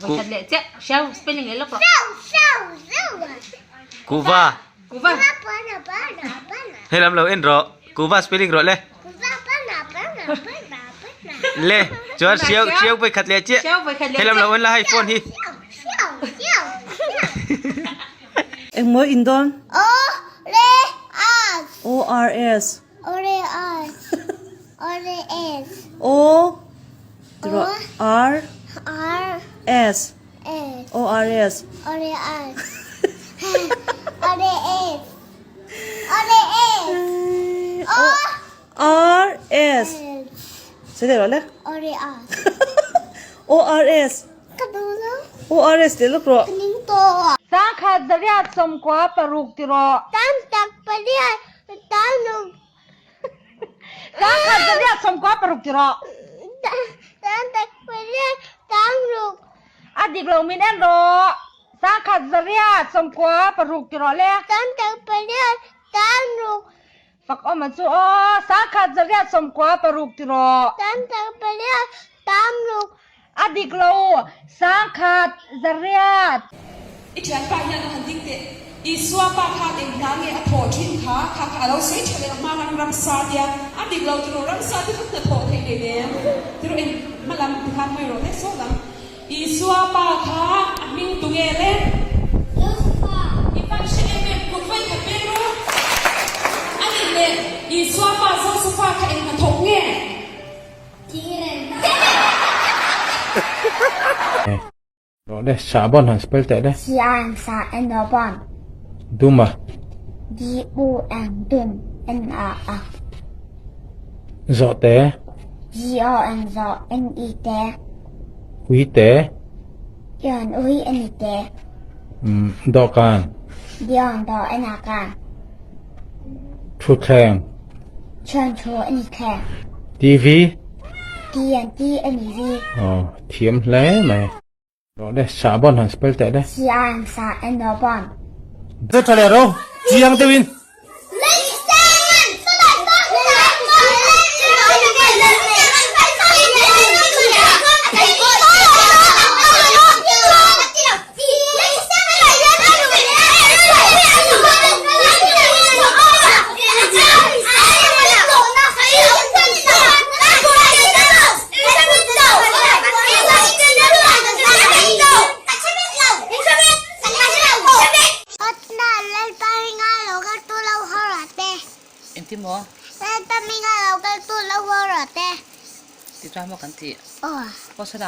Vawikhat leh chiah hriau spelling leh lawk rawh. Kuva. Kuva. Helam lo en rawh. Kuva spelling rawh le. Le chuan hriau hriau vawikhat leh chiah. Hriau vawikhat leh Helam lo en la hei phone hi. Engmaw in dawn? O R S. O R S. O R S. O R S. O R R S. S. O R S. O R S. O R S. O R S. O R S. S. Sawi leh rawh le. O R S. O R S. Ka duh lo. O R S leh lawk rawh. Ka ning tawh. Sangkhat zariat sawmkua paruk ti rawh. Tam tak pariat tam ruk. Sangkhat zariat sawmkua paruk ti rawh. Tam tak pariat tam ruk. A dik lo min en rawh. Sangkhat zariat sawmkua paruk ti rawh le. Tam tak pariat tam ruk. Fak awm a chu aw. Sangkhat zariat sawmkua paruk ti rawh. Tam tak pariat tam ruk. A dik lo. Sangkhat zariat. I thianpa hian a han ding teh. Isua pa khan eng hna nge a thawh thin kha kha kha a lo sawi tha leh a hma ram ramsa tia a dik lo tiraw ramsa te chu hnathawh theih nei nem tiraw eng hma lam ti khan hawi rawh le saw lam Isua pa kha a hming tu nge le I pan hre em em kut vawi khat peng ru a nih leh Isua pa Josefa kha eng hnathawk nge? Rawh le, sahbawn han spell teh le. Sian sa N O bon. Dum a. D U M dum N A a. Zawh te. Z O N zawh N I te. Ui te. Ion ui N I te. Umm dawhkan. D O N dawh N A kan. Thutthleng. Chhuan thu N I thleng. TV. T N T N I V. Aw, thiam hle mai. Rawh le, sahbawn han spell teh le. C A N sa N O bon. Zet tha leh ro, chiang deuhin. Engtin maw? Lalpa hminga lo kal tu lo haw rawh te. Ti chuan maw kan tih? Aw. Aw salah.